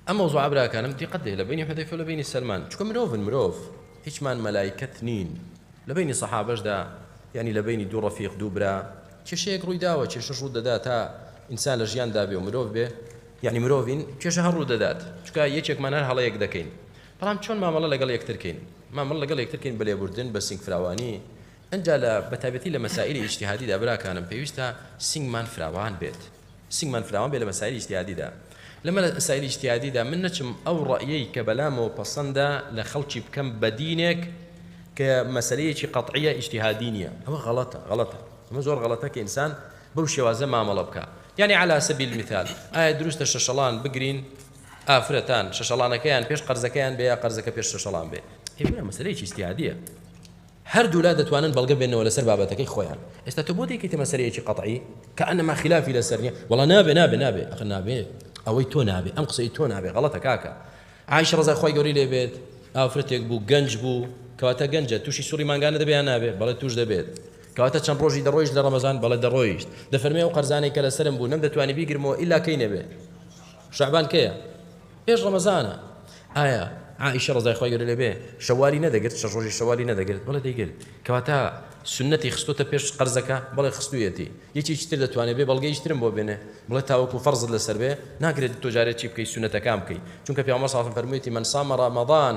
ئەم مەوزوعە براکانم دیقەت دەی لە بەینی حودەیفە و لە بەینی سەلمان چونکە مرۆڤن مرۆڤ هیچمان مەلایکەت نین لە بەینی سەحابەشدا یانی لە بەینی دوو ڕەفیق دوو برا کێشەیەک ڕووی داوە کێشەش ڕوو دەدا تا ئینسان لە ژیاندا بێ و مرۆڤ بێ یانی مرۆڤین کێشە هەر ڕوو دەدات چونکە یەکێکمان هەر هەڵەیەک دەکەین بەڵام چۆن مامەڵە لەگەڵ یەکتر کەین مامەڵە لەگەڵ یەکتر کەین بە لێبوردن بە سینگ فراوانی ئنجا لە بەتایبەتی لە مەسائیلی ئیجتیهادیدا براکانم پێویستە سینگمان فراوان بێت سینگمان فراوان بێت لە مەسائیلی ئیجتیهادیدا لە مەسائیلی ئیجتیهادیدا من نەچم ئەو ڕەئیەی کە بەلامەوە پەسەندە لە خەڵکی بکەم بە دینێک کە مەسەلەیەکی قەتعیە ئیجتیهادی نییە ئەوە غەڵەتە غەڵەتە ئەمە زۆر غەڵەتە کە ئینسان بەو شێوازە مامەڵە بکا یعنی علی سبیل المثال ئایا دروستە شەشەڵان بگرین ئافرەتان شەشەڵانەکەیان پێش قەرزەکەیان بێ یا قەرزەکە پێش شەشەڵان بێ ئێ برا مەسەلەیەکی ئیجتیهادیە هەردوولا دەتوانن بەڵگە بێننەوە لەسەر بابەتەکەی خۆیان. ئێستا تۆ بۆ دەیکەیتە مەسەلەیەکی قەتعی کەئەنەما خیلافی لەسەر نیە؟ وەڵا نابێ نابێ نابێ ئەخر نابێ ئەوەی تۆ نابێ ئەم قسەی تۆ نابێ غەڵەتە کاکە. عائیشە ڕەزای خوای گەورەی لێ بێت ئافرەتێک بوو گەنج بوو کەواتە گەنجە تووشی سوڕی مانگانە دەبێ یان نابێ؟ بەڵێ تووش دەبێت. کەواتە چەند ڕۆژی دەڕۆیشت لە ڕەمەزان؟ بەڵێ دەڕۆیشت. دەفەرمێ ئەو قەرزانەی کە لەسەرم بوو نەمدەتوانی بیگرمەوە ئیلا کەی نەبێ؟ شەعبان کەیە؟ پێش ڕەمەزانە. ئایا عائیشە ڕەزای خوای گەورەی لێ بێ شەوالی نەدەگرت؟ شەش ڕۆژی شەوالی نەدەگرت؟ بەڵێ دەیگرت. کەواتە سوننەتی خستۆتە پێش قەرزەکە؟ بەڵێ خستوویەتی. یەکێکی تر دەتوانێ بێ بەڵگەیەکی ترم بۆ بێنێ بڵێ تاوەکو فەرزت لەسەر بێ ناکرێت تۆ جارێ چی بکەی سوننەتەکان بکەی چونکە پێغەمبەر صلی اللە علیه و سلم فەرموویەتی من صام رمضان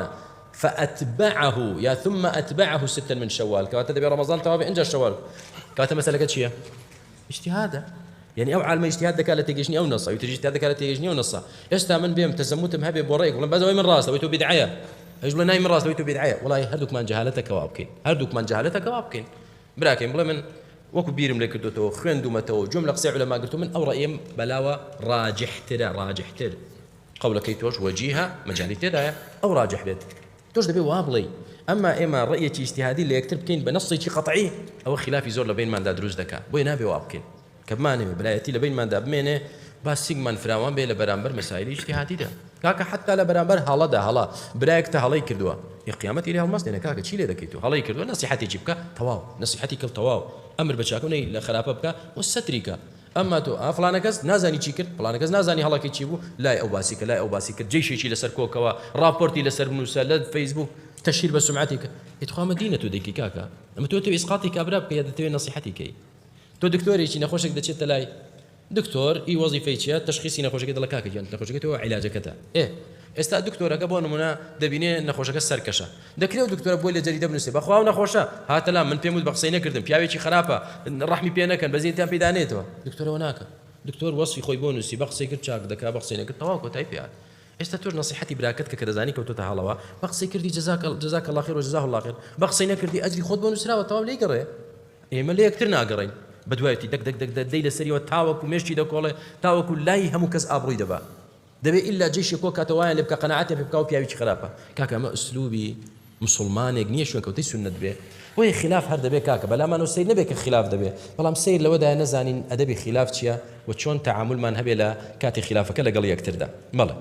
فأتبعه یا ثم أتبعه ستا من شوال کەواتە دەبێ ڕەمەزان تەواو بێ ئینجا شەوال کەواتە مەسەلەکە چییە؟ ئیجتیهادە یعنی ئەو عالمە ئیجتیهاد دەکات لە تێگەیشتنی ئەو نەسە ئەوی تریش ئیجتیهاد دەکات لە تێگەیشتنی ئەو نەسە ئێستا من بێم تەزەموتم هەبێ بۆ ڕێک بڵێم بەس ئەوەی من ڕاستە ئەوەی تۆ بیدعەیە ئەویش بڵێ نای من ڕاستە ئەوەی تۆ بیدعەیە وەڵای هەردووکمان جەهالەتەکە وا بکەین هەردووکمان جەهالەتەکە وا بکەین براکەین بڵێ من وەکو بیرم لێ کردوتەوە خوێندومەتەوە گوێم لە قسەی عولەما گرتو من ئەو ڕەئیم بەلاوە ڕاجحترە ڕاجحتر قەولەکەی تۆش وەجیهە مەجالی تێدایە ئەو ڕاجح بێت تۆش دەبێ وا بڵێی. ئەمما ئێمە ڕەئیەکی ئیجتیهادی لە یەکتر بکەین بە نەصێکی قەتعی ئەوە خیلافی زۆر لە بەینماندا دروست دەکا بۆیە نابێ وا بکەین کە بمانەوێ برایەتی لە بەینماندا بمێنێ با سینگمان فراوان بێ لە بەرامبەر مەسایلی ئیجتیهادیدا کاکە حەتا لە بەرامبەر هەڵەدا هەڵە برایەکتە هەڵەی کردووە ی قیامەتی لێ هەڵمەستێنە کاکە چی لێ دەکەیت و هەڵەی کردووە نەسیحەتێکی بکە تەواو نەسیحەتی کرد تەواو ئەمر بە چاکە و نەی لە خراپە بکە و سەتری کە ئەمما تۆ ئا فڵانە کەس نازانی چی کرد فڵانە کەس نازانی هەڵەکەی چی بوو لای ئەو باسی کرد لای ئەو باسی کرد جەیشێکی لەسەر کۆکەوە ڕاپۆرتی لەسەر بنووسە لە فەیسبووک تەشهیر بە سومعەتی کە ئێ تخوا ئەمە دینە تۆ دەیکەی کاکە ئەمە تۆ تۆ ئیسقاتی کابرا بکەی یا دەتەوێ نەسیحەتی کەی تۆ دکتۆرێکی نەخۆشێک دەچێتە لای دکتۆر ئی وەزیفەی چیە تەشخیسی نەخۆشەکەی دەڵێ کاکە گیان نەخۆشەکەی تۆ عیلاجەکەتە ئێ ئێستا دکتۆرەکە بۆ نمونە دەبینێ نەخۆشەکە سەرکەشە دەکرێ ئەو دکتۆرە بۆی لە جەریدە بنووسێ بەخوا ئەو نەخۆشە هاتە لام من پێم وت بە قسەی نەکردم پیاوێکی خراپە ڕەحمی پێ نەکەن بەزیتیان پێدا نێتەوە دکتۆرەوە ناکە دکتۆر وەسفی خۆی بۆ نووسی بە قسەی کرد چاک دەکا بە قسەی نەکرد تەواو کۆتایی پێ هات ئێستا تۆش نەسیحەتی براکەت کە کە دەزانی کەوتۆتە هەڵەوە بە قسەی کردی جزاک جزاک الله خیر و جزاه الله خیر بە قسەی نەکردی ئەجری خۆت بۆ نووسراوە تەواو لێی گەڕێ ئێمە لە یەکتر ناگەڕێین بەدوایەتی دەک دەک دەک دەی لەسەریەوە تاوەکو مێشکی دەکۆڵێ تاوەکو لای هەموو کەس ئابڕووی دەبا دەبێ ئیلا جەیشێک کۆ کاتەوە وایان لێ بکا قەناعەتیان پێ بکا و پیاوێکی خراپە کاکە ئەمە ئسلوبی مسوڵمانێک نییە شوێنکەوتەی سوننەت بێ بۆیە خیلاف هەر دەبێ کاکە بەلامانەوە سەیر نەبێ کە خیلاف دەبێ بەڵام سەیر لەوەدایە نەزانین ئەدەبی خیلاف چییە و چۆن تەعامولمان هەبێ لە کاتی خیلافەکە لەگەڵ یەکتردا بەڵێ.